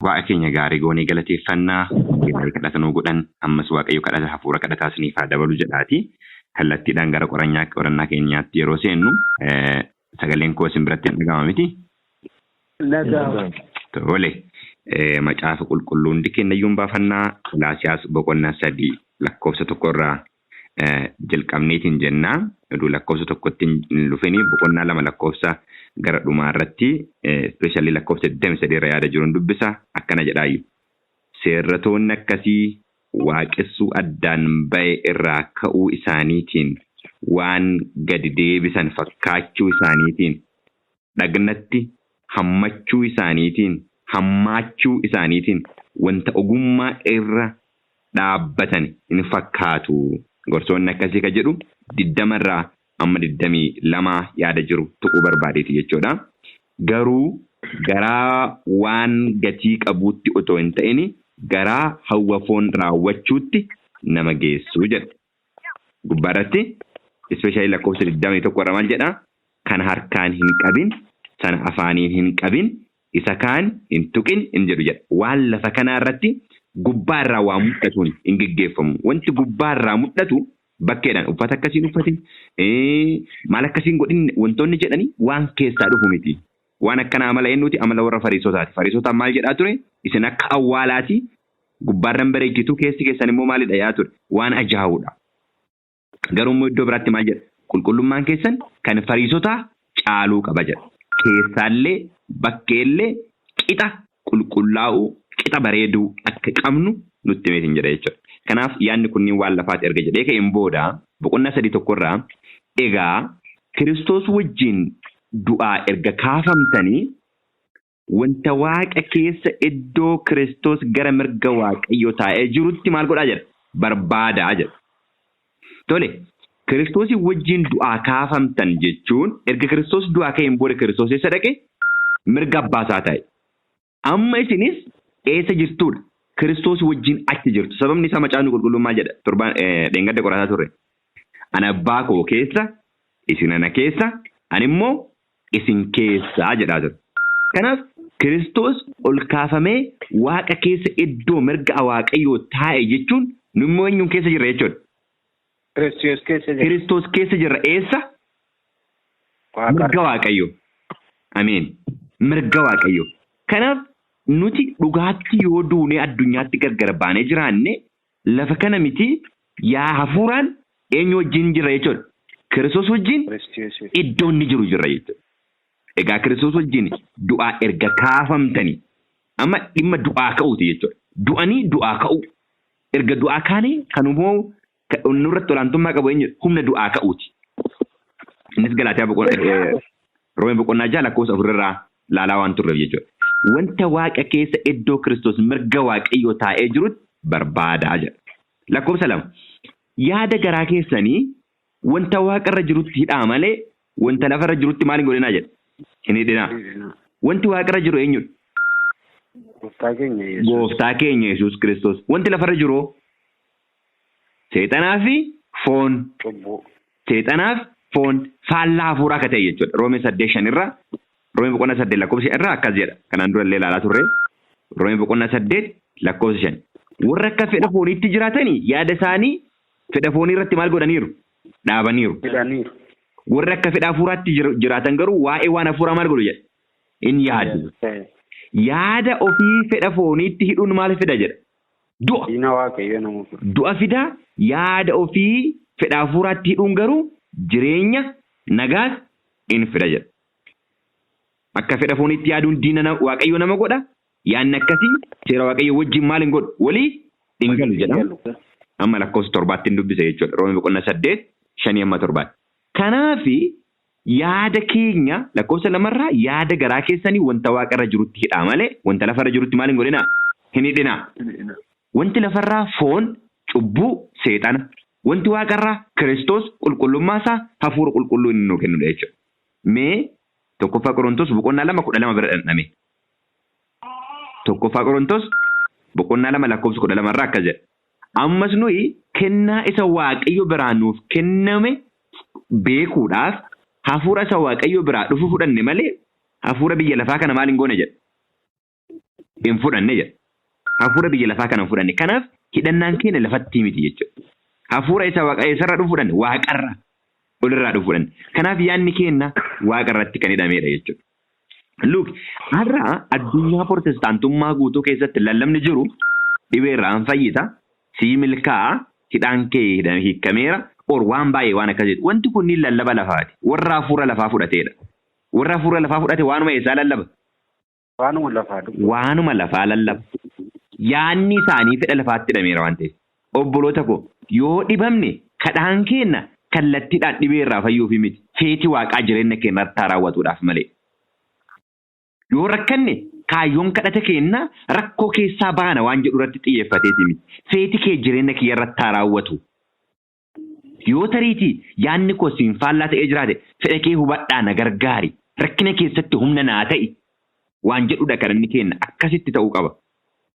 Waaqa keenya gaarii goonee galateeffannaa gaarii kadhata nuu godhan ammas Waaqayyo kadhata hafuura kadhataa isiniif haa dabalu jedhaati. Kallattiidhaan gara qorannaa keenyaatti yeroo seennu sagaleen koo isin biratti hin dhaga'ama miti? Tole. Macaafa qulqulluu hundi kennayyuun baafannaa Qolaasiyaas boqonnaa 3 lakkoofsa 1 irraa jalqabneetiin jennaa. Oduu lakkoofsa 1tti hin dhufini boqonnaa 2 lakkoofsa gara dhumaa irratti, especially lakkoofsa 23 irra yaada jiruun dubbisa. Akkana jedhaayu. Seerratoonni akkasii waaqessuu addaan ba'e irraa ka'uu isaaniitiin, waan gadi deebisan fakkaachuu isaaniitiin, dhagnatti hammaachuu isaaniitiin wanta ogummaa irra dhaabbatan hin fakkaatu. Gorsoonni akkasii ka jedhu 20rraa amma 22 yaada jiru tuquu barbaadeeti jechuudha. Garuu garaa waan gatii qabuutti otoo hin ta'in garaa hawwa foon raawwachuutti nama geessu jedha. Gubbaarratti especially lakkoofsa 21 irra maal jedhaa? Kan harkaan hin qabin, sana afaaniin hin qabin, isa kaan hin tuqin hin jedhu jedha. Waan lafa kanaa irratti gubbaarraa waa mul'atuun hin geggeeffamu. Wanti gubbaarraa mul'atu bakkeedhaan uffata akkasiin uffatin, maal akkasiin godhin wantoonni jedhanii waan keessaa dhufu miti. Waan akkana amala eenyuti? Amala warra Fariisotaati. Fariisotaan maal jedhaa ture? Isin akka awwaalaati, gubbaarran bareechitu, keessi keessan immoo maalidha yaa ture? Waan ajaa'uudha. Garuu immoo iddoo biraatti maal jedha? Qulqullummaan keessan kan Fariisotaa caaluu qaba jedha. Keessaallee bakkeellee qixa qulqullaa'uu, qixa bareeduu akka qabnu nutti himeetiin jedha jechuudha. Kanaaf yaadni kunniin waan lafaati erga jedhee ka'een booda boqonnaa 3 tokkorraa, egaa Kiristoos wajjin du'aa erga kaafamtanii wanta Waaqa keessa iddoo Kiristoos gara mirga Waaqayyoo taa'ee jirutti maal godhaa jedha? Barbaadaa jedha. Tole, Kiristoosii wajjin du'aa kaafamtan jechuun erga Kiristoos du'aa ka'een booda Kiristoos eessa dhaqe? Mirga abbaasaa taa'e. Amma isinis eessa jirtudha? Kiristoos wajjin achi jirtu. Sababni isaa Macaafni Qulqulluun maal jedha? Torbaan dheengadda qorataa turre. Ana abbaa koo keessa, isin ana keessa, ani immoo isin keessaa jedhaa ture. Kanaaf Kiristoos ol kaafamee Waaqa keessa iddoo mirga Waaqayyoo taa'e jechuun nu immoo eenyuun keessa jirra jechuudha? Kiristoos keessa jira. Kiristoos keessa jirra, eessa? Mirga Waaqayyoo. Ameen. Mirga Waaqayyoo. Kanaaf nuti dhugaatti yoo duunee addunyaatti gargar baanee jiraanne lafa kana miti, yaa hafuuraan eenyu wajjin jirra jechuudha? Kiristoos wajjin iddoo inni jiru jirra jechuudha. Egaa Kiristoos wajjin du'aa erga kaafamtanii, amma dhimma du'aa ka'uuti jechuudha. Du'anii du'aa ka'uu. Erga du'aa kaanii kan immoo nurratti olaantummaa qabu eenyudha? Humna du'aa ka'uuti. Innis Galaatiyaa boqonnaa, Roomee boqonnaa 6 lakkoofsa 4 irraa laalaa waan turreef jechuudha. Wanta Waaqa keessa iddoo Kiristoos mirga Waaqayyoo taa'ee jirutti barbaadaa jedha. Lakkoofsa 2. Yaada garaa keessanii wanta Waaqarra jirutti hidhaa malee wanta lafarra jirutti maal hin godhinaa jedha? Hin hidhinaa. Wanti Waaqarra jiru eenyudha? Gooftaa keenya Yesuus. Gooftaa keenya Yesuus Kiristoos. Wanti lafarra jiru seexanaa fi foon. Cubbuu. Seexanaaf foon faallaa hafuuraa akka ta'e jechuudha. Roomee 8:5 irraa, Roomee boqonnaa 8 lakkoofsa 5 irraa akkas jedha. Kanaan dura illee ilaalaa turre. Roomee boqonnaa 8 lakkoofsa 5. Warra akka fedha fooniitti jiraatanii yaada isaanii fedha foonii irratti maal godhaniiru? Dhaabaniiru. Hidhaniiru. Warra akka fedha hafuuraatti jiraatan garuu waa'ee waan hafuuraa maal godhu jedha? In yaadu. Yaada ofii fedha fooniitti hidhuun maal fida jedha? Du'a. Diina Waaqayyo nama godha. Du'a fida. Yaada ofii fedha hafuuraatti hidhuun garuu jireenya nagaas in fida jedha. Akka fedha fooniitti yaaduun diina Waaqayyo nama godha. Yaadni akkasii seera Waaqayyo wajjin maal hin godhu? Walii hin galu jedha. Amma lakkoofsa 7tti hin dubbisa jechuudha. Roomee boqonnaa 8 5 amma 7tti. Kanaafi yaada keenya lakkoofsa 2rraa, yaada garaa keessanii wanta Waaqarra jirutti hidhaa malee wanta lafarra jirutti maal hin godhinaa? Hin hidhinaa. Wanti lafarraa foon, cubbuu, seexana. Wanti Waaqarraa Kiristoos, qulqullummaa isaa, hafuura qulqulluu inni nuu kennudha jechuudha. Mee 1ffaa Qorontos boqonnaa 2 12 bira dhandhame. 1ffaa Qorontos boqonnaa 2 lakkoofsa 12 irraa akkas jedha. Ammas nuyi kennaa isa Waaqayyo biraa nuuf kenname beekuudhaaf hafuura isa Waaqayyo biraa dhufu fudhanne malee hafuura biyya lafaa kana maal hin goone jedha? Hin fudhanne jedha. Hafuura biyya lafaa kana hin fudhanne. Kanaaf hidhannaan keenya lafatti miti jechuudha. Hafuura isa waaqa eessarraa dhufu fudhanne? Waaqarraa olirraa dhufu fudhanne. Kanaaf yaadni keenya waaqarratti kan hidhamedha jechuudha. Look, har'a addunyaa Protestaantummaa guutuu keessatti lallabni jiru dhibee irraa hin fayyita, sii milkaa'a, hidhaan kee hiikameera, or waan baay'ee waan akkasiiti. Wanti kunniin lallaba lafaati. Warra hafuura lafaa fudhateedha. Warra hafuura lafaa fudhate waanuma eessaa lallaba? Waanuma lafaa dubbatu. Waanuma lafaa lallaba. Yaanni isaanii fedha lafaatti hidhameera waan ta'eef. Obboloota koo, yoo dhibamne kadhaan keenna kallattiidhaan dhibee irraa fayyuufi miti. Feeti waaqaa jireenya keenya irratti haa raawwatuudhaaf malee. Yoo rakkanne kaayyoon kadhata keenna rakkoo keessaa baana waan jedhu irratti xiyyeeffateeti miti. Feeti kee jireenya kiyya irratti haa raawwatu. Yoo tariitii yaadni koo siin faallaa ta'ee jiraate, fedha kee hubadhaa na gargaari. Rakkina keessatti humna naa ta'i waan jedhudha kadhanni keenna akkasitti ta'uu qaba.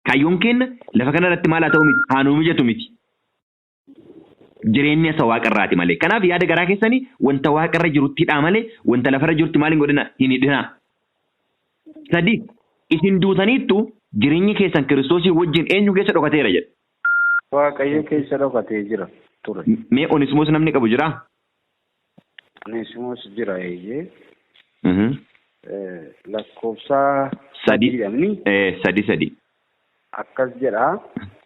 Kaayyoon keenna lafa kana irratti maal haa ta'u miti, haa nuu mijatu miti. Jireenyi isa waaqarraati malee. Kanaaf yaada garaa keessanii wanta waaqarra jirutti hidhaa malee wanta lafarra jirutti maal hin godhinaa? Hin hidhinaa. 3, isin duutaniittu, jireenyi keessan Kiristoosii wajjin eenyu keessa dhokateera jedha? Waaqayyo keessa dhokatee jira ture. Mee Onismoos namni qabu jiraa? Oneesimoos jira, eeyyee. Lakkoofsa 3. sadiidhamni 3 3. Akkas jedha: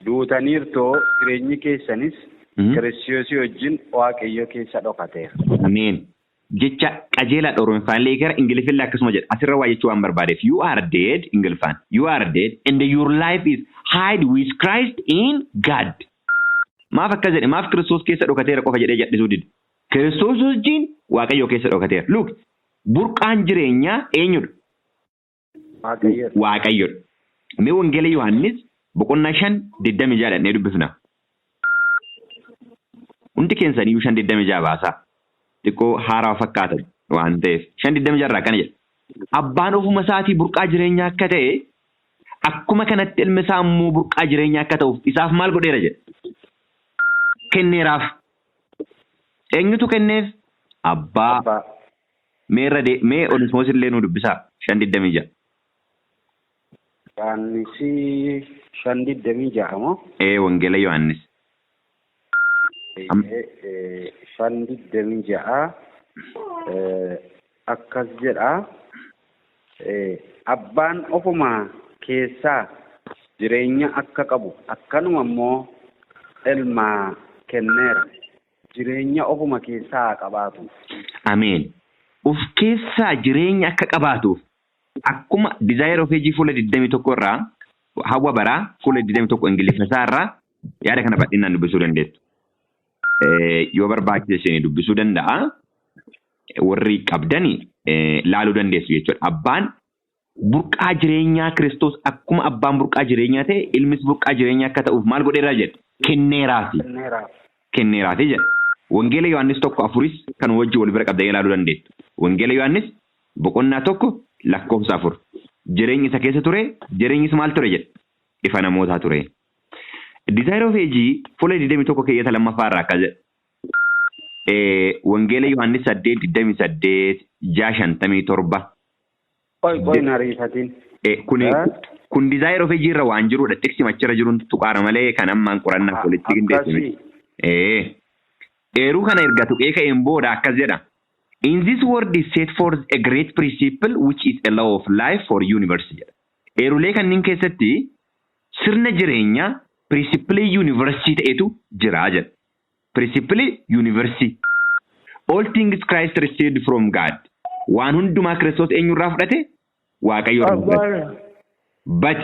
duutaniirtoo, jireenyi keessanis Kiristoosii wajjin Waaqayyo keessa dhokateera. Ameen. Jecha qajeelaadha Oromoffaan gara Ingiliffillee akkasuma jedha. Asirra waa jechuu waan barbaadeef. You are dead, Ingiliffaan. You are dead and your life is hide with Christ in God. Maaf akkas jedhe? Maaf Kiristoos keessa dhokateera qofa jedhee jal'isuu dide? Kiristoos wajjin Waaqayyo keessa dhokateera. Look, burqaan jireenyaa eenyudha? Waaqayyo. Waaqayyodha. Mee Wangeela Yohaannis boqonnaa 5:26 dhaqnee dubbifna. Hundi keessaniyyuu 5:26 baasaa. Xiqqoo haarawaa fakkaata waan ta'eef. 5:26 irraa akkana jedha. Abbaan ofuma isaatii burqaa jireenyaa akka ta'e, akkuma kanatti ilmi isaa immoo burqaa jireenyaa akka ta'uuf isaaf maal godheera jedha? Kenneeraaf. Eenyutu kenneef? Abbaa. Abbaa. Mee irra mee Onismoos illee nu dubbisaa. 5:26. Yohaannis 5:26 moo? Ee, Wangeela Yohaannis. 5:26 akkas jedha. Abbaan ofuma keessaa jireenya akka qabu, akkanuma immoo ilma kenneera. Jireenya ofuma keessaa haa qabaatu. Ameen. Uf keessaa jireenya akka qabaatuuf, akkuma Desire of Ages fuula 21 irraa, Hawwa Baraa fuula 21 Ingiliffasaa irraa yaada kana bal'inaan dubbisuu dandeessu. Yoo barbaachise isin dubbisuu danda'a. Warri qabdani laaluu dandeessu jechuudha. Abbaan burqaa jireenyaa Kiristoos, akkuma abbaan burqaa jireenyaa ta'e, ilmis burqaa jireenyaa akka ta'uuf maal godheeraa jedha? Kenneeraafi. Kenneeraaf. Kenneeraafi jedha. Wangeela Yohaannis 1:4s kan wajjin wal bira qabdanii ilaaluu dandeessu. Wangeela Yohaannis boqonnaa 1 lakkoofsa 4. Jireenyi isa keessa ture, jireenyis maal ture jedha? Ifa namootaa ture. Desire of Ages fuula 21 keeyyata lammaffaa irraa akkas jedha. Wangeela Yohaannis 8:28, 6:57. Qoy, qoy, na ariifatiin. Kun Desire of Ages irra waan jirudha. Xiqsi achirra jiruun tuqaara malee kan ammaan qorannaaf walitti qindeesse miti. Eeruu kana erga tuqee ka'een booda akkas jedha. In this word is set forth a great principle which is a law of life for universe jedha. Eerulee kanneen keessatti sirna jireenyaa principle universe ta'etu jira jedha. Principle universe. All things Christ received from God. Waan hundumaa Kiristoos eenyurraa fudhate? Waaqayyo irraa fudhate. But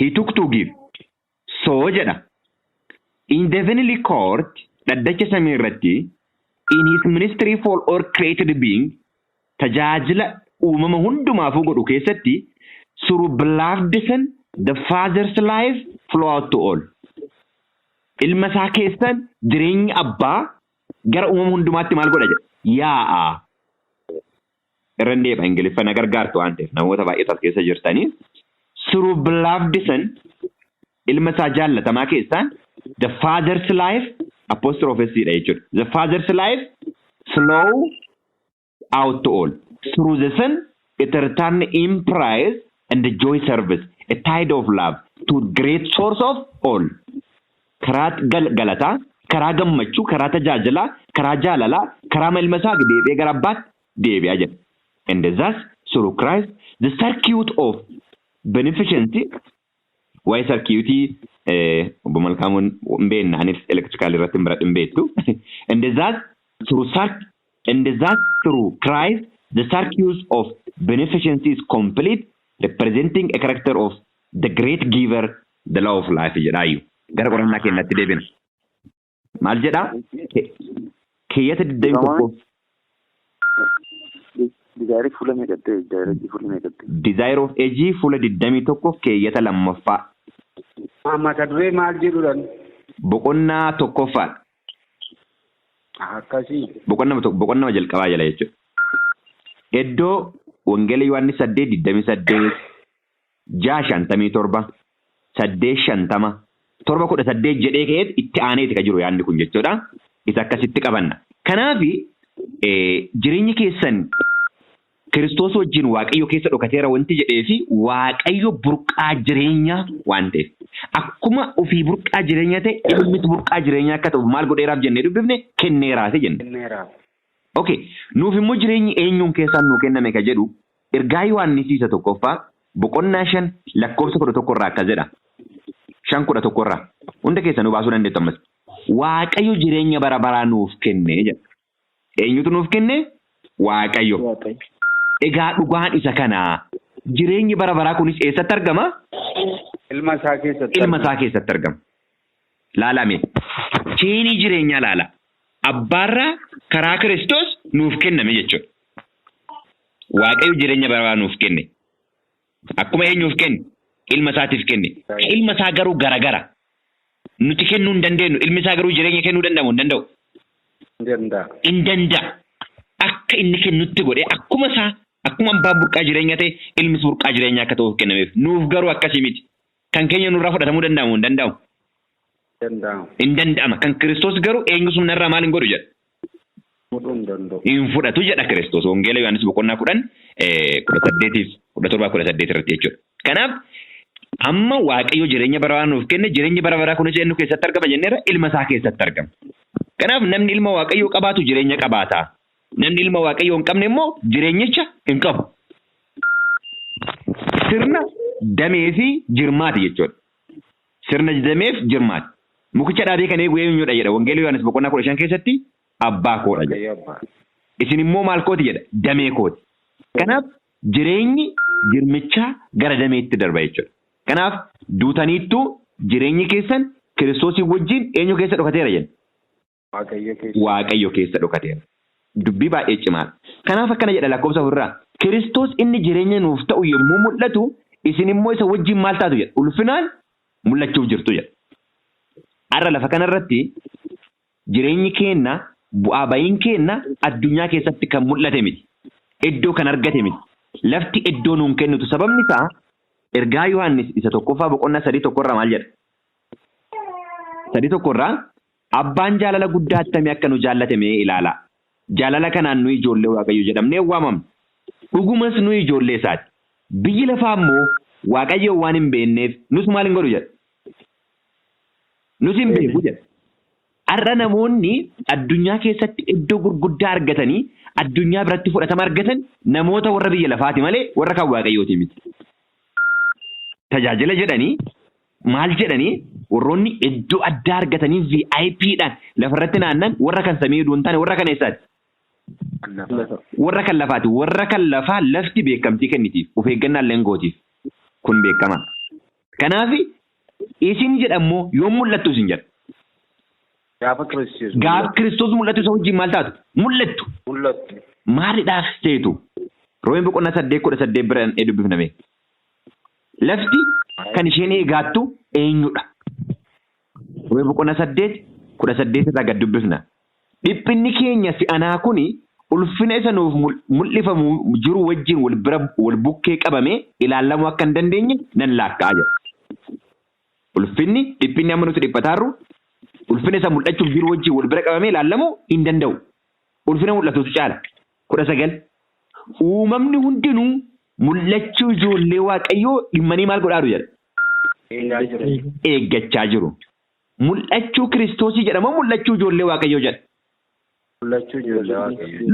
he took to give. So jedha. In the heavenly court, dhaddacha samii irratti, in his ministry for all created being, tajaajila uumama hundumaafuu godhu keessatti, through beloved son, the father's life flow out to all. Ilma isaa keessan jireenyi abbaa gara uumama hundumaatti maal godha jedha? Yaa'a. Irra deema, Ingiliffa na gargaartu waan ta'eef namoota baay'eetu as keessa jirtanii. Through beloved son, ilma isaa jaallatamaa keessaan, the father's life apostrophe s dha jechuudha. The father's life flow out to all. Through the son it return in praise and the joy service. a tide of love to great source of all. Karaa galataa, karaa gammachuu, karaa tajaajilaa, karaa jaalalaa, karaa ilma isaa deebi'ee gara abbaatti deebi'aa jedha. And thus, through Christ, the circuit of beneficence, waa'ee circuitii obbo Malkaamuun hin beekna, anis electrical irratti hin baradhu hin beektu. And thus through Christ, the circuit of beneficence is complete, representing a character of the great giver, the law of life jedhaayu. Gara qorannaa keenyatti deebina. Maal jedhaa? Keeyyata 21. Desire fuula meeqatte? Desire fuula meeqatte? Desire of Age fuula 21 keeyyata lammaffaa. Mata duree maal jedhudhaan? Boqonnaa tokkoffaadha. Akkasii. Boqonnaa jalqabaa jala jechuudha. Iddoo Wangeela Yohaannis 8:28, 6:57, 8:50, 7:18 jedhee ka'eet itti aaneeti kan jiru yaadni kun jechuudha. Isa akkasitti qabanna. Kanaafi jireenya keessan Kiristoos wajjin Waaqayyo keessa dhokateera wanti jedhee fi Waaqayyo burqaa jireenyaa waan ta'eef. Akkuma ofii burqaa jireenyaa ta'e, ilmis burqaa jireenyaa akka ta'uuf maal godheeraaf jennee dubbifne? Kenneeraati jenne. Kenneeraaf. Okay. Nuuf immoo jireenyi eenyuun keessaan nuu kenname ka jedhu ergaa Yohaannis isa tokkoffaa boqonnaa 5 lakkoofsa 11 irraa akkas jedha. 5:11 irraa. Hunda keessanuu baasuu dandeettu ammas. Waaqayyo jireenya bara baraa nuuf kenne jedha. Eenyutu nuuf kenne? Waaqayyo. Waaqayyo. Egaa dhugaan isa kanaa. Jireenyi bara baraa kunis eessatti argama? Ilma isaa keessatti. Ilma isaa keessatti argama. Laalame. Chainii jireenyaa laala. Abbaarraa karaa Kiristoos nuuf kenname jechuudha. Waaqayyo jireenya bara baraa nuuf kenne. Akkuma eenyuuf kenne? Ilma isaatiif kenne. Ilma isaa garuu garagara. Nuti kennuu hin dandeenyu. Ilmi isaa garuu jireenya kennuu danda'amu hin danda'u? Danda'a. Hin danda'a. Akka inni kennutti godhee akkuma isaa, akkuma abbaan burqaa jireenyaa ta'e, ilmis burqaa jireenyaa akka ta'uuf kennameef. Nuuf garuu akkasii miti. Kan keenya nurraa fudhatamuu danda'amu hin danda'amu? Danda'amu. Hin danda'ama. Kan Kiristoos garuu eenyu narraa maal hin godhu jedha? Fudhuu hin danda'u. Hin fudhatu jedha Kiristoos. Wangeela Yohaannis boqonnaa 10 18f 17 18 irratti jechuudha. Kanaaf amma Waaqayyo jireenya bara baraa nuuf kenne, jireenyi bara baraa kunis eenyu keessatti argama jenneerra? Ilma isaa keessatti argama. Kanaaf namni ilma Waaqayyoo qabaatu jireenya qabaata. Namni ilma Waaqayyoo hin qabne immoo jireenyicha hin qabu. Sirna damee fi jirmaati jechuudha. Sirna damee fi jirmaati. Mukicha dhaabee kan eegu eenyudha jedha Wangeela Yohaannis boqonnaa 15 keessatti? Abbaa koodha jedha. Isin immoo maal kooti jedha? Damee kooti. Kanaaf jireenyi jirmichaa gara dameetti darba jechuudha. Kanaaf duutaniittuu, jireenyi keessan Kiristoosii wajjin eenyu keessa dhokateera jenna? Waaqayyo keessa. Waaqayyo keessa dhokateera. Dubbii baay'ee cimaadha. Kanaaf akkana jedha lakkoofsa ofirraa. Kiristoos inni jireenya nuuf ta'u yommuu mul'atu, isin immoo isa wajjin maal taatu jedha? Ulfinaan mul'achuuf jirtu jedha. Har'a lafa kanarratti jireenyi keenna, bu'aa bahiin keenna addunyaa keessatti kan mul'ate miti. Iddoo kan argate miti. Lafti iddoo nuun kennitu, sababni isaa ergaa Yohaannis isa tokkoffaa boqonnaa 3:1rraa maal jedha? 3:1rraa abbaan jaalala guddaa attamii akka nu jaallate mee ilaala. Jaalala kanaan nu ijoollee Waaqayyo jedhamnee waamamna. Dhugumas nu ijoollee isaati. Biyyi lafaa immoo Waaqayyo waan hin beekneef nus maal hin godhu jedha? Nus hin beeku jedha. Har'a namoonni addunyaa keessatti iddoo gurguddaa argatanii addunyaa biratti fudhatama argatan namoota warra biyya lafaati malee warra kan Waaqayyooti miti. Tajaajila jedhanii maal jedhanii warroonni iddoo addaa argatanii VIPdhaan lafarratti naannan warra kan samii hin taane, warra kan eessaati? Warra kan lafaati. Warra kan lafaa lafti beekamtii kennitiif, of eeggannaa illee gootiif kun beekama. Kanaaf isin jedhammoo yoom mul'attu isin jedha? Gaafa Kiristoos. Gaafa Kiristoos mul'atu isa wajjin maal taatu? Mul'attu. Mul'attu. Maaliidhaaf seetu? Roomeen boqonnaa 8:18 bira dubbifname. Lafti kan isheen eegaattu eenyudha? Roomeen boqonnaa 8:18 irraa gad dubbifna. Dhiphinni keenya si'anaa kuni ulfina isa nuuf mul'ifamu jiru wajjin wal bira wal bukkee qabamee ilaalamuu akka hin dandeenye nan laakka'a jedha. Ulfinni dhiphinni amma nuti dhiphataarru ulfina isa mul'achuuf jiru wajjin wal bira qabamee ilaalamuu hin danda'u. Ulfina mul'atutu caala. 19. Uumamni hundinuu Mul'achuu ijoollee Waaqayyoo dhimmanii maal godhaaru jedha? Eeggachaa jiru. Mul'achuu Kiristoosii jedhama mul'achuu ijoollee Waaqayyoo jedha.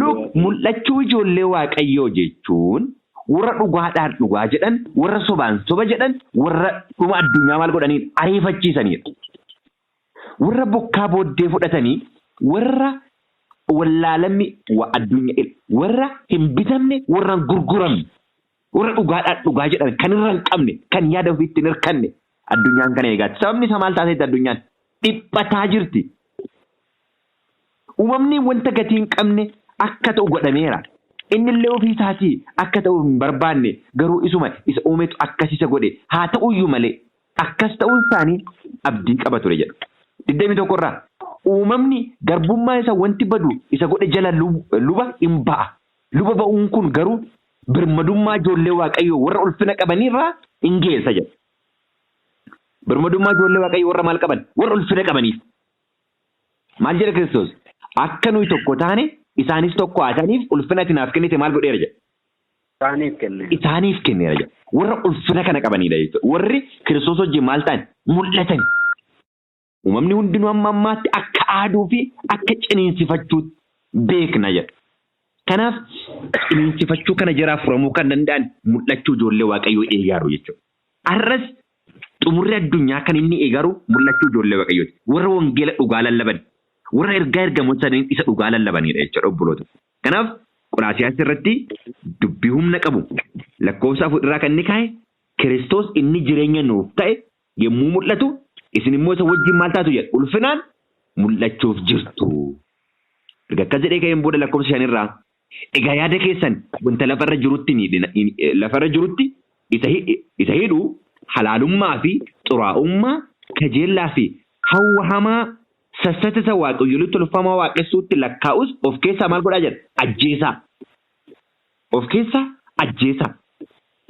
Look, mul'achuu ijoollee Waaqayyoo jechuun warra dhugaadhaan dhugaa jedhan, warra sobaan soba jedhan, warra dhuma addunyaa maal godhaniidha? Ariifachiisaniidha. Warra bokkaa booddee fudhatanii, warra wallaalamni addunyaa, warra hin bitamne, warra hin gurguramne, warra dhugaadhaan dhugaa jedhan, kan irra hin qabne, kan yaada ofiitti hin hirkanne addunyaan kana eegaatti. Sababni isaa maal taateetti addunyaan dhiphataa jirti. Uumamni wanta gatii hin qabne akka ta'u godhameera. Inni illee ofii isaatii akka ta'u hin barbaanne garuu isuma isa uumetu akkas isa godhe haa ta'uyyuu malee akkas ta'uun isaanii abdii qaba ture jedha. 21 irraa uumamni garbummaa isa wanti badu isa godhe jala luba hin ba'a. Luba ba'uun kun garuu birmadummaa ijoollee Waaqayyoo warra ulfina qabanirraa hin geessa jedha. Birmadummaa ijoollee Waaqayyoo warra maal qaban? Warra ulfina qabaniif. Maal jedha Kiristoos? Akka nuyi tokko taane isaanis tokko haa ta'aniif ulfina ati naaf kennite maal godheera jedha. Isaaniif kenneera. Isaaniif kenneera jedha. Warra ulfina kana qabanidha jechuudha. Warri Kiristoos wajjin maal ta'an? Mul'atan. Uumamni hundinuu amma ammaatti akka aaduu fi akka ciniinsifachuutti beekna jedha. Kanaaf ciniinsifachuu kana jaraa furamuu kan danda'an mul'achuu ijoollee Waaqayyoo eegaaru jechuudha. Har'as xumurri addunyaa kan inni eegaaru mul'achuu ijoollee Waaqayyooti. Warra wangeela dhugaa lallaban, warra ergaa ergamoota sadanii isa dhugaa lallabanidha jechuudha obboloota. Kanaaf Qolaasiyaas irratti dubbii humna qabu lakkoofsa 4 irraa kan inni kaa'e Kiristoos inni jireenya nuuf ta'e yommuu mul'atu isin immoo isa wajjin maal taatu jedha ulfinaan mul'achuuf jirtu. Erga akkas jedhee ka'een booda lakkoofsa 5 irraa egaa yaada keessan wanta lafarra jirutti lafarra jirutti isa hidhu halaalummaa fi xuraa'ummaa kajeellaa fi hawwa hamaa sassata isa waaqayyolitti tolfamaa waaqessuutti lakkaa'us of keessaa maal godhaa jedha? Ajjeesaa. Of keessaa ajjeesaa.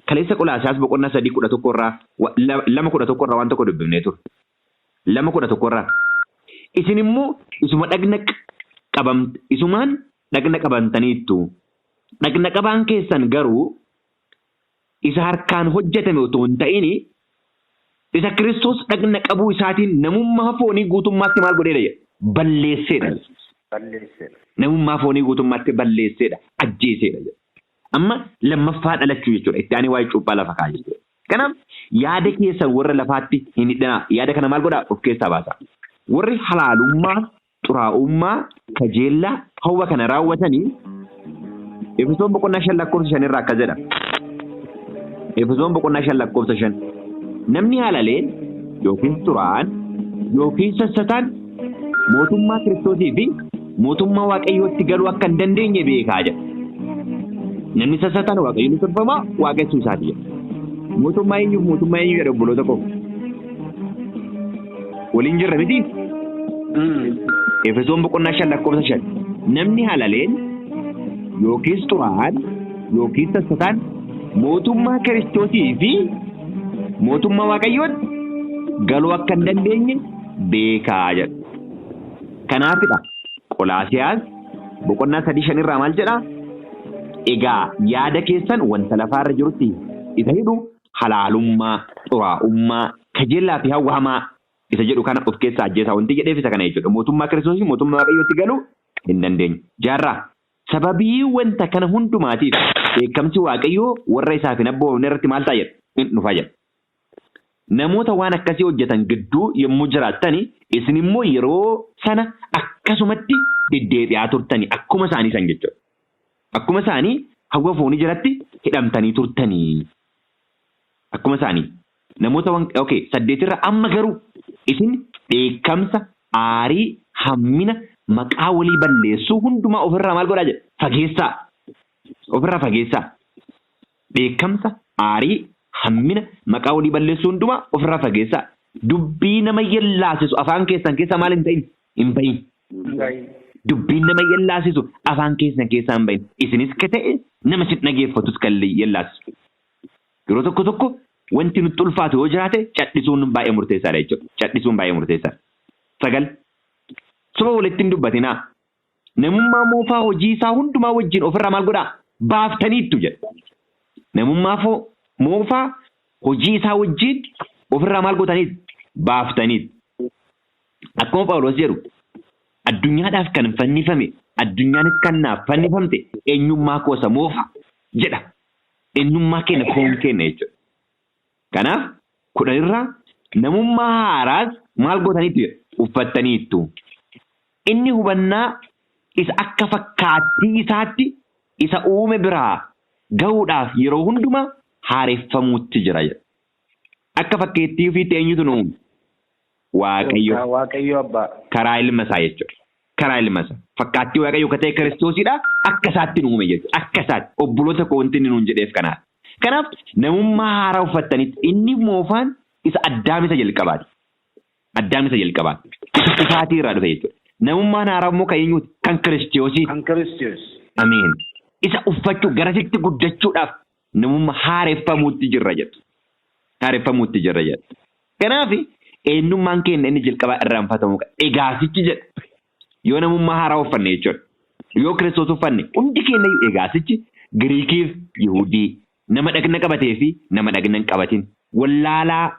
Kaleessa Qolaasiyaas boqonnaa 3:11 irraa 2:11 irraa waan tokko dubbifnee ture. 2:11 irraa. Isin immoo isuma dhagna isumaan dhagna qabamtaniittu. Dhagna qabaan keessan garuu isa harkaan hojjetame otoo hin ta'in isa Kiristoos dhagna qabuu isaatiin namummaa foonii guutummaatti maal godheedha jedha? Balleesseedha. Balleesseedha. Namummaa foonii guutummaatti balleesseedha. Ajjeeseedha jedha. Amma lammaffaa dhalachuu jechuudha. Itti aanee waa'ee cuuphaa lafa kaa'a jechuudha. Kanaaf yaada keessan warra lafaatti hin hidhinaa. Yaada kana maal godhaa? Of keessaa baasaa. Warri halaalummaa, xuraa'ummaa, kajeellaa, hawwa kana raawwatanii Efesoon boqonnaa 5 lakkoofsa 5 irraa akkas jedha. Efesoon boqonnaa 5 lakkoofsa 5. Namni halaleen yookiin xuraa'aan yookiin sassataan mootummaa Kiristoosii fi mootummaa Waaqayyootti galuu akka hin dandeenye beekaa jedha. Namni sassataan Waaqayyoon tolfamaa waaqessuu isaati jedha. Mootummaa eenyuuf mootummaa eenyu jedha obboloota koo? Waliin jirra miti? Efesoon boqonnaa 5 lakkoofsa 5. Namni halaleen yookiis xuraa'aan yookiis sassataan mootummaa Kiristoosii fi mootummaa Waaqayyootti galuu akka hin dandeenye beekaa jedha. Kanaafidha Qolaasiyaas boqonnaa 3:5 irraa maal jedha? Egaa yaada keessan wanta lafaarra jirutti isa hidhu halaalummaa, xuraa'ummaa, kajeellaa fi hawwa hamaa isa jedhu kana of keessaa ajjeesaa wanti jedheef isa kana jechuudha. Mootummaa Kiristoosii mootummaa Waaqayyootti galuu hin dandeenye. Jaarraa sababii wanta kana hundumaatiif dheekkamsi Waaqayyoo warra isaaf hin abboomamne irratti maal ta'a jedha? Hin dhufa jedha. Namoota waan akkasii hojjetan gidduu yommuu jiraattani isin immoo yeroo sana akkasumatti deddeebi'aa turtani akkuma isaanii san jechuudha. Akkuma isaanii hawwa foonii jalatti hidhamtanii turtanii. Akkuma isaanii namoota waan okay 8 irra amma garuu isin dheekkamsa, aarii, hammina, maqaa walii balleessuu hundumaa ofirraa maal godhaa jedha? Fageessaa. Ofirraa fageessaa. Dheekkamsa, aarii, hammina, maqaa walii balleessuu hundumaa ofirraa fageessaa. Dubbii nama yellaasisu afaan keessan keessaa maal hin ta'in? Hin bahin. Dubbiin nama yellaasisu afaan keessan keessaa hin bahin. Isinis ka ta'e nama isin dhageeffatus kan yellaasisu. Yeroo tokko tokko wanti nutti ulfaatu yoo jiraate cadhisuun baay'ee murteessaadha jechuudha. Cadhisuun baay'ee murteessaadha. 9 soba walitti hin dubbatinaa. Namummaa moofaa hojii isaa hundumaa wajjin ofirraa maal godhaa? Baaftaniittu jedha. Namummaa moofaa hojii isaa wajjin ofirraa maal gootaniit? Baaftaniit. Akkuma Phaawulos jedhu addunyaadhaaf kan fannifame addunyaanis kan naaf fannifamte eenyummaa koo isa moofaa jedha. Eenyummaa keenya foon keenya jechuudha. Kanaaf 10 irraa namummaa haaraas maal gootaniitu jedha? Uffattaniittu. Inni hubannaa isa akka fakkaattii isaatti isa uume biraa gahuudhaaf yeroo hundumaa haareffamuutti jira jedha. Akka fakkeettii ofiitti eenyutu nu uume? Waaqayyo. Waaqayyo abbaa. Karaa ilma isaa jechuudha. Karaa ilma isaa. Fakkaattii Waaqayyo akka ta'e Kiristoosidha. Akka isaatti nu uume jechuudha. Akka isaatti. Obboloota koo wanti inni nuun jedheef kanaaf. Kanaaf namummaa haaraa uffattanitti inni moofaan isa Addaam isa jalqabaati. Addaam isa jalqabaati. Isa kufaatii irraa dhufe jechuudha. Namummaan haaraa immoo kan eenyuuti? Kan Kiristoosiiti. Kan Kiristoos. Ameen. Isa uffachuu garasitti guddachuudhaaf namummaa haareffamuutti jirra jedha. Haareffamuutti jirra jedha. Kanaaf eenyummaan keenya inni jalqabaa irraanfatamuu qaba. Egaasichi jedha. Yoo namummaa haaraa uffanne jechuudha. Yoo Kiristoos uffanne hundi keenya egaasichi Giriikiif Yihudii, nama dhagna qabatee fi nama dhagna hin qabatin, wallaalaa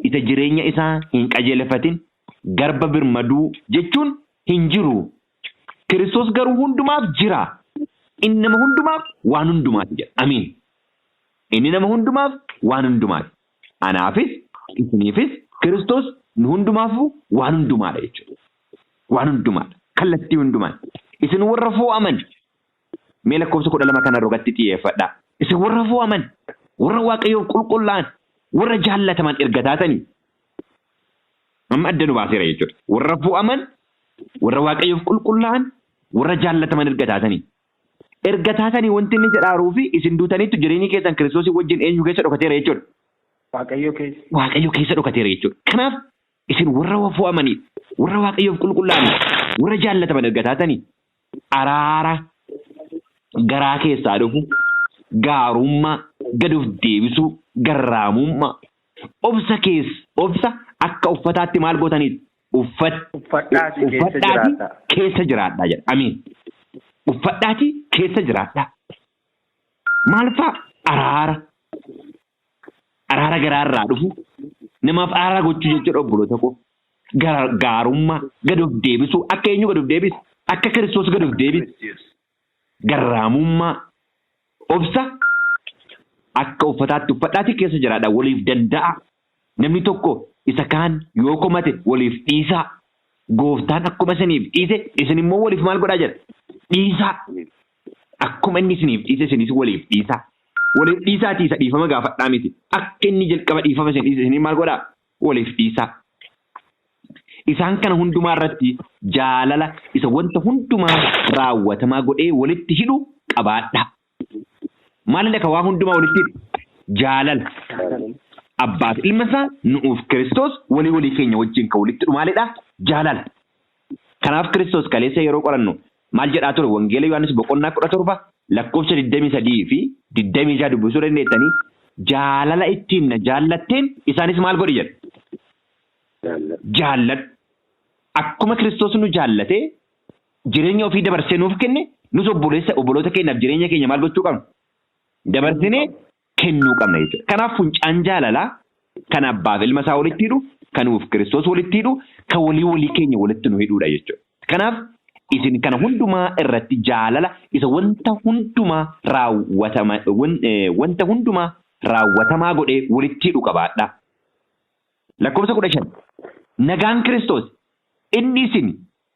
isa jireenya isaa hin qajeelfatin, garba birmaduu jechuun hin jiru. Kiristoos garuu hundumaaf jira. Inni nama hundumaaf waan hundumaati jedha. Amiin. Inni nama hundumaaf waan hundumaati. Anaafis isiniifis Kiristoos nu hundumaafuu waan hundumaadha jechuudha. Waan hundumaadha. Kallattii hundumaan. Isin warra fo'aman mee lakkoofsa 12 kana rogatti xiyyeeffadhaa. Isin warra fo'aman, warra Waaqayyoof qulqullaa'an, warra jaallataman erga taatanii amma adda nu baaseera jechuudha. Warra fo'aman, warra Waaqayyoof qulqullaa'an, warra jaallataman erga taatanii. Erga taatanii wanti inni jedhaaruu fi isin duutaniittu jireenyi keessan Kiristoosii wajjin eenyu keessa dhokateera jechuudha. Waaqayyo keessa. Waaqayyo keessa dhokateera jechuudha. Kanaaf isin warra fo'amanii, warra Waaqayyoof qulqullaa'an, warra jaallataman erga taatanii araara garaa keessaa dhufu, gaarummaa, gad of deebisuu, garraamummaa, obsa keessa, obsa akka uffataatti maal gootaniit? Uffadhaatii keessa Uffadhaatii jiraadhaa. keessa jiraadhaa jedha. Amiin. Uffadhaatii keessa jiraadhaa. Maal fa'a? Araara. Araara garaarraa dhufu. Namaaf araara gochuu jechuudha obboloota koo. Gaarummaa, gad of deebisuu, akka eenyu gad of deebisu? Akka Kiristoos gad of deebisu. Garraamummaa, obsa akka uffataatti uffadhaatii keessa jiraadhaa. Waliif danda'a. Namni tokko isa kaan yoo komate waliif dhiisaa. Gooftaan akkuma isiniif dhiise isin immoo waliif maal godhaa jedha? Dhiisaa. Akkuma inni isiniif dhiise isinis waliif dhiisaa. Waliif dhiisaatii isa dhiifama gaafadhaa miti. Akka inni jalqaba dhiifama isin dhiise isin maal godhaa? Waliif dhiisaa. Isaan kana hundumaa irratti jaalala isa wanta hundumaa raawwatamaa godhee walitti hidhu qabaadhaa. Maalidha ka waa hundumaa walitti hidhu? Jaalala. Abbaa fi ilma isaa nu'uuf Kiristoos walii walii keenya wajjin kan walitti hidhu maalidha? Jaalala. Kanaaf Kiristoos kaleessa yeroo qorannu maal jedhaa ture? Wangeela Yohaannis boqonnaa 17 lakkoofsa 23 fi 26 dubbisuu dandeettanii jaalala ittiin na jaallatteen isaanis maal godhi jedha? Jaalladhu. Akkuma Kiristoos nu jaallatee jireenya ofii dabarsee nuuf kenne nus obboloota keenyaaf jireenya keenya maal gochuu qabna? Dabarsinee kennuu qabna jechuudha. Kanaaf funcaan jaalalaa kan abbaaf ilma isaa walitti hidhu, kan nuuf Kiristoos walitti hidhu, kan walii walii keenya walitti nu hidhuudha jechuudha. Kanaaf isin kana hundumaa irratti jaalala isa wanta hundumaa raawwatama wanta hundumaa raawwatamaa godhee walitti hidhu qabaadhaa. Lakkoofsa 15. Nagaan Kiristoos inni isin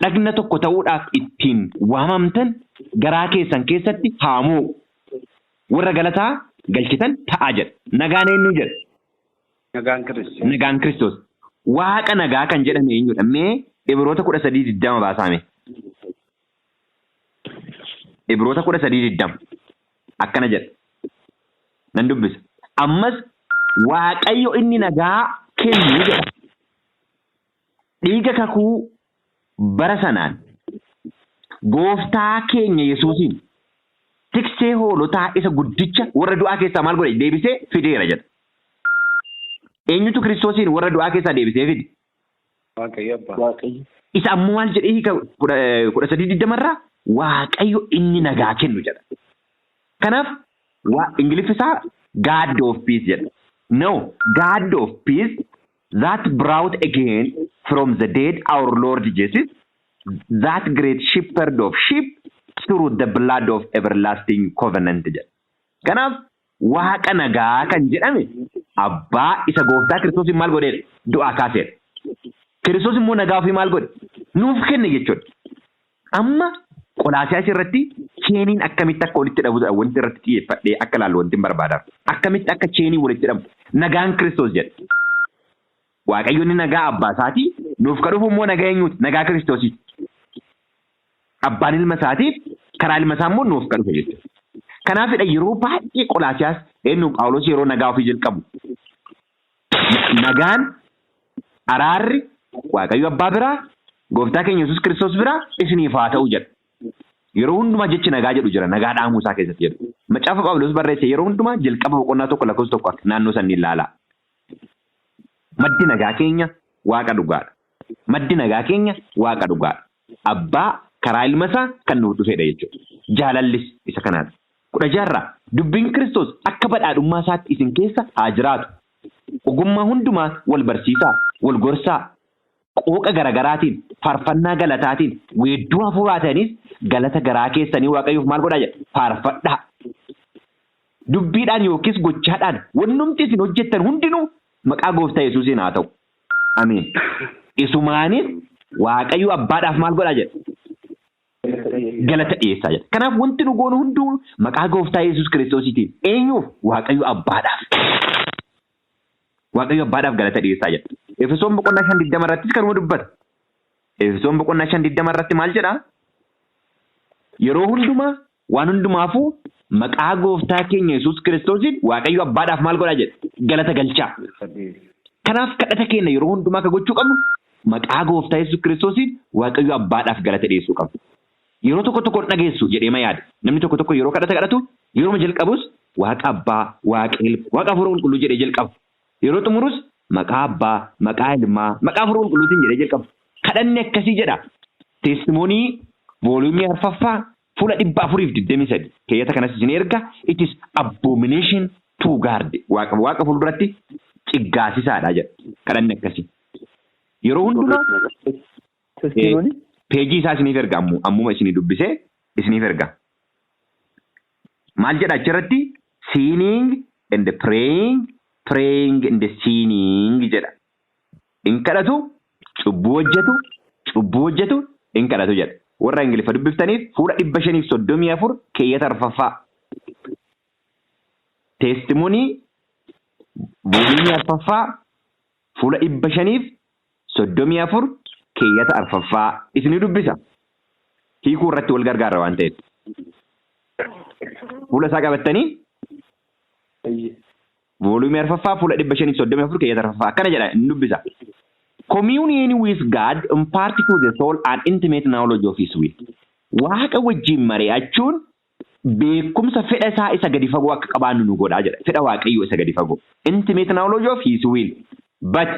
dhagna tokko ta'uudhaaf ittiin waamamtan garaa keessan keessatti haa mo'u. Warra galataa galchitan ta'aa jedha. Nagaan eenyu jedha? Nagaan Kiristoos. Nagaan Kiristoos. Waaqa nagaa kan jedhame eenyudha? Mee Ibroota 13:20 baasaame. Ibroota 13:20 akkana jedha. Nan dubbisa. Ammas Waaqayyo inni nagaa kennu jedha. Dhiiga kakuu bara sanaan gooftaa keenya Yesuusiin tiksee hoolotaa isa guddicha warra du'aa keessaa maal godhe? Deebisee fideera jedha. Eenyutu Kiristoosiin warra du'aa keessaa deebisee fide? Waaqayyo abbaa. Waaqayyo. Isa ammoo maal jedhee hiika 13:20 irraa? Waaqayyo inni nagaa kennu jedha. Kanaaf Ingiliffi isaa God of peace jedha. No, God of peace that brought again from the dead our Lord Jesus, that great shepherd of sheep, through the blood of everlasting covenant jedha. Kanaaf Waaqa nagaa kan jedhame abbaa isa gooftaa Kiristoos maal godheedha? Du'aa kaaseedha. Kiristoos immoo nagaa ofii maal godhe? Nuuf kenne jechuudha. Amma Qolaasiyaas irratti chainiin akkamitti akka walitti hidhamu wanti irratti xiyyeeffadhee akka ilaallu wanti hin barbaadamu. Akkamitti akka chainiin walitti hidhamu nagaan Kiristoos jedha. Waaqayyoonni nagaa abbaa isaatii nuuf kan dhufu immoo nagaa eenyuuti? Nagaa Kiristoosiiti. Abbaan ilma isaatiif karaa ilma isaa immoo nuuf kan dhufe jechuudha. Kanaafidha yeroo baay'ee Qolaasiyaas eenyu Phaawulos yeroo nagaa ofii jalqabu. Nagaan, araarri Waaqayyo abbaa biraa, gooftaa keenya Yesuus Kiristoos biraa isiniif haa ta'u jedha. Yeroo hundumaa jechi nagaa jedhu jira, nagaa dhaamuu isaa keessatti jedhu. Macaafa Phaawulos barreesse yeroo hundumaa jalqaba boqonnaa 1 lakkoofsa 1 naannoo sanni ilaalaa. Maddi nagaa keenya Waaqa dhugaadha. Maddi nagaa keenya Waaqa dhugaadha. Abbaa karaa ilma isaa kan nuuf dhufedha jechuudha. Jaalallis isa kanaadha. 16 dubbiin Kiristoos akka badhaadhummaa isaatti isin keessa haa jiraatu. Ogummaa hundumaa wal barsiisaa, wal gorsaa, qooqa garagaraatiin, faarfannaa galataatiin, weedduu hafuuraatiinis galata garaa keessanii Waaqayyoof maal godhaa jedha? Faarfadhaa. Dubbiidhaan yookiis gochaadhaan wannumti isin hojjettan hundinuu maqaa gooftaa Yesuusiin haa ta'u. Ameen. Isumaanis Waaqayyo abbaadhaaf maal godhaa jedha? Galata dhiyeessaa jedha. Kanaaf wanti nu goonu hunduu maqaa gooftaa Yesuus Kiristoosiitiin eenyuuf? Waaqayyo abbaadhaaf. Waaqayyo abbaadhaaf galata dhiyeessaa jedha. Efesoon boqonnaa 5:20 irrattis kanuma dubbata. Efesoon boqonnaa 5:20 irratti maal jedhaa? Yeroo hundumaa waan hundumaafuu maqaa gooftaa keenya Yesuus Kiristoosiin Waaqayyo abbaadhaaf maal godhaa jedha? Galata galchaa. Kanaaf kadhata keenya yeroo hundumaa akka gochuu qabnu maqaa gooftaa Yesuus Kiristoosiin Waaqayyo abbaadhaaf galata dhiyeessuu qabnu. Yeroo tokko tokko dhageessu jedhee ma yaada. Namni tokko tokko yeroo kadhata kadhatu yeroo jalqabus Waaqa abbaa, Waaqa ilma, Waaqa hafuura qulqulluu jedhee jalqaba. Yeroo xumurus maqaa abbaa, maqaa ilmaa, maqaa hafuura qulqulluutiin jedhee jalqaba. Kadhanni akkasii jedha. Testimony volume 4ffaa fuula 423 keeyyata kanas isin erga. It is abomination to God. Waaqa fuulduratti ciggaasisaadha jedha. Kadhanni akkasii. Yeroo hundumaa Testimony? Peejii isaa isiniif erga, ammuma isinii dubbisee isiniif erga. Maal jedha achirratti? Sinning and praying, praying and sinning jedha. In kadhatu, cubbuu hojjetu, cubbuu hojjetu, in kadhatu jedha. Warra Ingiliffa dubbiftaniif fuula 534 keeyyata 4ffaa. Testimony volume 4ffaa fuula 534 keeyyata 4ffaa isinii dubbisa. Hiikuu irratti wal gargaara waan ta'eef. Fuula isaa qabattanii volume 4ffaa fuula 534 keeyyata 4ffaa akkana jedha, inni dubbisa. Communion with God impart to the soul an intimate knowledge of his will. Waaqa wajjin mari'achuun beekumsa fedha isaa isa gadi fagoo akka qabaannu nu godhaa jedha. Fedha Waaqayyoo isa gadi fagoo. Intimate knowledge of his will. But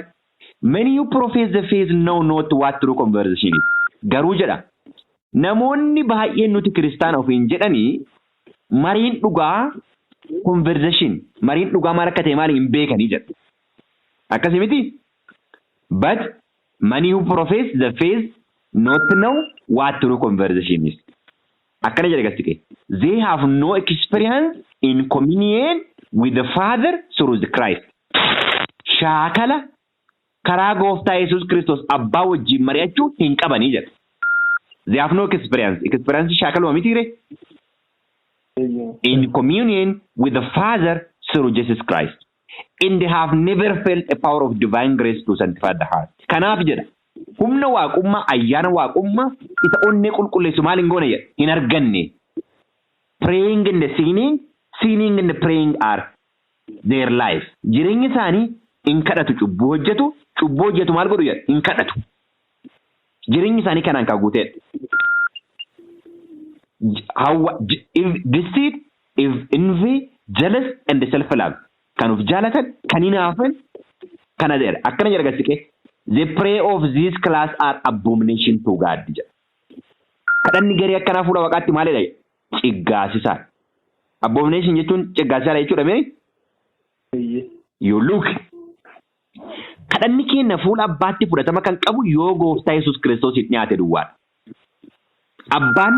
many who profess the faith know not what true conversation is. Garuu jedha, namoonni baay'een nuti kiristaana ofiin jedhanii mariin dhugaa, conversation, mariin dhugaa maal akka ta'e maal hin beekanii jedha. Akkasii miti? But many who profess the faith not know what true conversation is. Akkana jedha gastiqee. They have no experience in communion with the Father through the Christ. Shaakala karaa gooftaa Yesuus Kiristoos abbaa wajjin mari'achuu hin qabanii jedha. They have no experience. Experience shaakaluma mitiire? In communion with the Father through Jesus Christ. And they have never felt a power of divine grace to sanctify the heart. Kanaaf jedha, humna waaqummaa, ayyaana waaqummaa isa onnee qulqulleessu maal hin goone jedha? Hin arganne. Praying and the sinning, sinning and the praying are their life. Jireenyi isaanii hin kadhatu, cubbuu hojjetu, cubbuu hojjetu, maal godhu jedha? Hin kadhatu. Jireenyi isaanii kanaan kan guuteedha. Hawa, deceit, if envy, jealous and self love. Kan of jaalatan, kan hinaafan, kana jedha. Akkana jedha gastiqee. The prayer of this class are abomination to God jedha. Kadhanni garee akkanaa fuula Waaqaatti maalidha? Ciggaasisaa. Abomination jechuun ciggaasisaadha jechuudha mee? You look. Kadhanni keenya fuula abbaatti fudhatama kan qabu yoo gooftaa Yesuus Kiristoosiin dhiyaate duwwaadha. Abbaan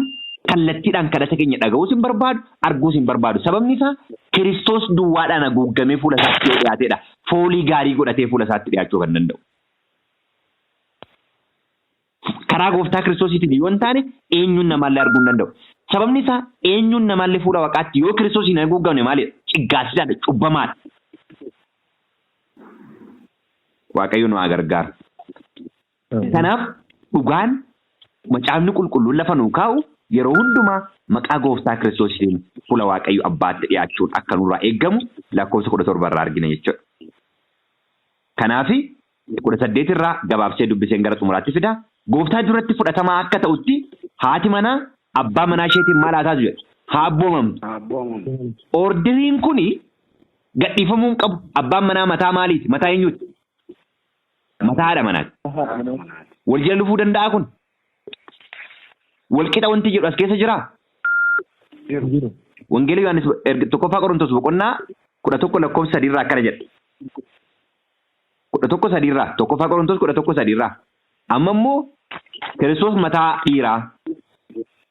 kallattiidhaan kadhata keenya dhaga'uus hin barbaadu, arguus hin barbaadu. Sababni isaa Kiristoos duwwaadhaan haguugamee fuula isaatti yoo dhiyaateedha. Foolii gaarii godhatee fuula isaatti dhiyaachuu kan danda'u. Karaa gooftaa Kiristoosiitiin yoo hin taane eenyuun namaallee arguu hin danda'u. Sababni isaa eenyuun namaallee fuula Waaqaatti yoo Kiristoosiin hin haguugamne maalidha? Ciggaasisaadha, cubbamaadha. Waaqayyo nu haa gargaaru. Kanaaf dhugaan macaafni qulqulluun lafa nuu kaa'u yeroo hundumaa maqaa gooftaa Kiristoosiitiin fuula Waaqayyo abbaatti dhiyaachuun akka nurraa eeggamu lakkoofsa 17 irraa argina jechuudha. Kanaaf 18 irraa gabaabsee dubbiseen gara xumuraatti fida. Gooftaa duratti fudhatamaa akka ta'utti haati manaa abbaa manaa isheetiin maal haa taatu jedha? Haa abboomamtu. Abboomamtu. Orderiin kuni gadhiifamuu hin qabu. Abbaan manaa mataa maaliiti? Mataa eenyuuti? Mataa haadha manaati. Wal jala dhufuu danda'a kun? Wal qixa wanti jedhu as keessa jiraa? Jiru. Wangeela Yohaannis tokkoffaa Qorontos boqonnaa 11 lakkoofsa 3 irraa akkana jedha. 11:3 irraa tokkoffaa Qorontos 11:3 irraa. Amma immoo Kiristoos mataa dhiiraa,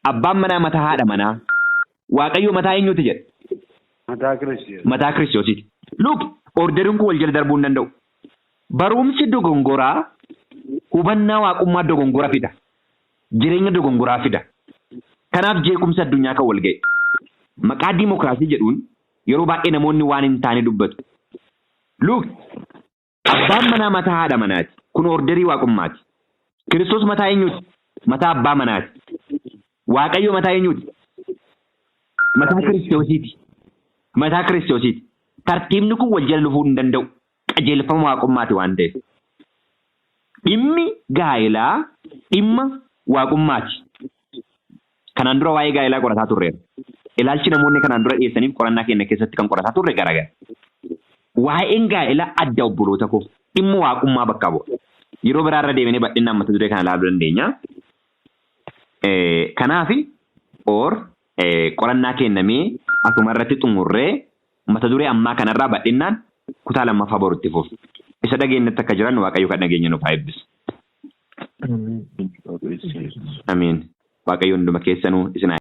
abbaan manaa mataa haadha manaa, Waaqayyo mataa eenyuuti jedha? Mataa Kiristoos. Mataa Kiristoosiiti. Look, orderiin kun wal jala darbuu hin danda'u. Barumsi dogongoraa hubannaa waaqummaa dogongora fida. Jireenya dogongoraa fida. Kanaaf jeequmsi addunyaa kan wal ga'e. Maqaa diimokiraasii jedhuun yeroo baay'ee namoonni waan hin taane dubbatu. Look, abbaan manaa mataa haadha manaati. Kun orderii waaqummaati. Kiristoos mataa eenyuuti? Mataa abbaa manaati. Waaqayyo mataa eenyuuti? Mataa Kiristoosiiti. Mataa Kiristoosiiti. Tartiibni kun wal jala dhufuu hin danda'u. Qajeelfama waaqummaati waan ta'eef. Dhimmi gaa'elaa dhimma waaqummaati. Kanaan dura waa'ee gaa'elaa qorataa turreera. Ilaalchi namoonni kanaan dura dhiyeessaniif qorannaa keenya keessatti kan qorataa turre garaagara. Waa'een gaa'elaa adda obboloota koo dhimma waaqummaa bakka bu'a. Yeroo biraa irra deebinee bal'inaan mata duree kana ilaaluu dandeenya. Kanaaf or qorannaa kennamee asuma irratti xumurree mata duree ammaa kanarraa bal'inaan kutaa lammaffaa borutti fufu. Isa dhageenyatti akka jiran Waaqayyo kan dhageenya nuuf haa eebbisu. Amiin. Waaqayyo hunduma keessanuu isin haa